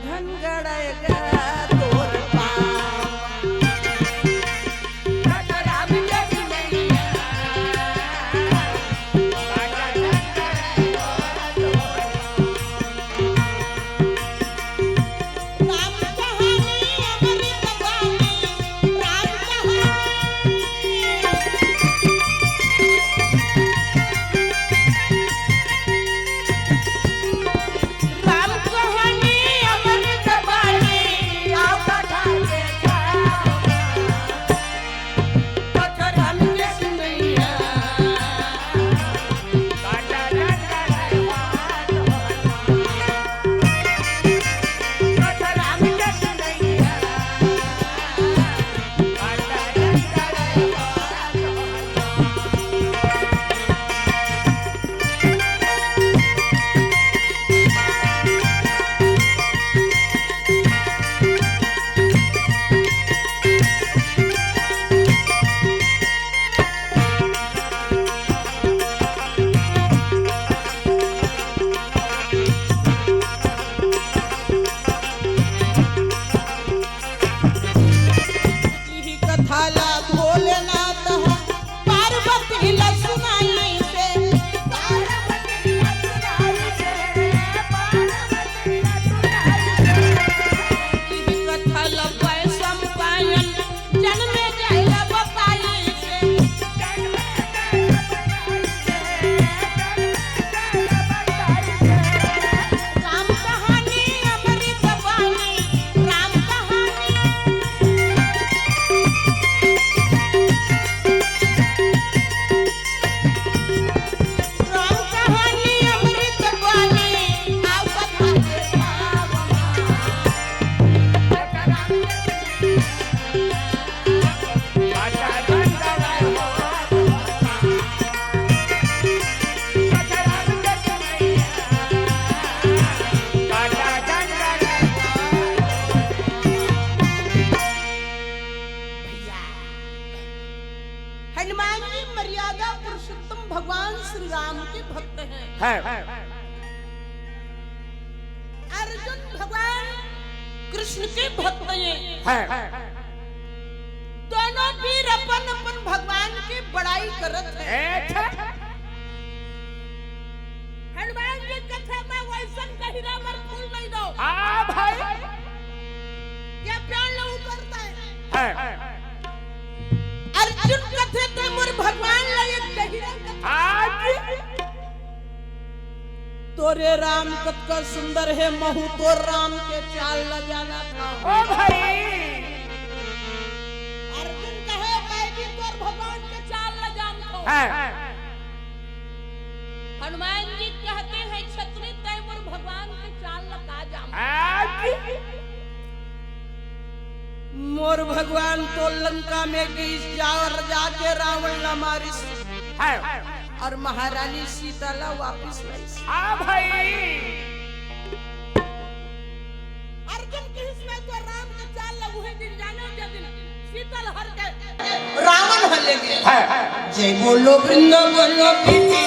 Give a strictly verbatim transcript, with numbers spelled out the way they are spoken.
धन गड़ाएगा तोर पाँव। राम के सुनैया। राम कहानी अमृत बानी, राम कहानी। राम कहानी अमृत बानी, आओ कथा के छाव। कथा राम के सुनैया। कथा राम के सुनैया। इही कथा ला भोलेनाथ ह पार्वती ला सुनाइसे। पार्वती ला सुनाइसे, पार्वती ला सुनाइसे। इही कथा ला वैशंपायन जनमेजय ला बताइसे। राम कहानी अमृत बानी, राम कहानी। राम कहानी अमृत बानी, आओ कथा के छाव। हनुमान जी मर्यादा पुरुषोत्तम भगवान श्री राम के भक्त हैं। है। अर्जुन भगवान कृष्ण के भक्त हैं। है। दोनों वीर अपन अपन भगवान के बड़ाई करत हैं। अच्छा। हनुमान जी कथे, मैं वैसन गहिरा मर फूल नहीं दो। हाँ भाई। ये प्यार ला उतरता है। है। अर्जुन कथे, ते मोर भगवान ला एक गहिरा कथा। हाँ जी। तोरे राम कतका सुंदर हे, महू तोर राम के चाल ला जानत हँव। ओ भाई। अर्जुन कहे, मैं भी तोर भगवान के चाल ला जानत हँव। हाँ। हनुमान जी कहते हैं, छत्री तैं मोर भगवान के चाल ला का जानत हस? हाँ जी। मोर भगवान तो लंका में गिस जा अउ जाके रावण ला मारिस। हाँ। अउ महारानी सीता ला वापिस लाइस। हाँ भाई। अर्जुन किहिस, मैं तो राम के चाल ला उही दिन जानेंव, जे दिन सीता ला हर के रावण ह ले गे। हाँ। जय बोलो वृंदावन प्रीति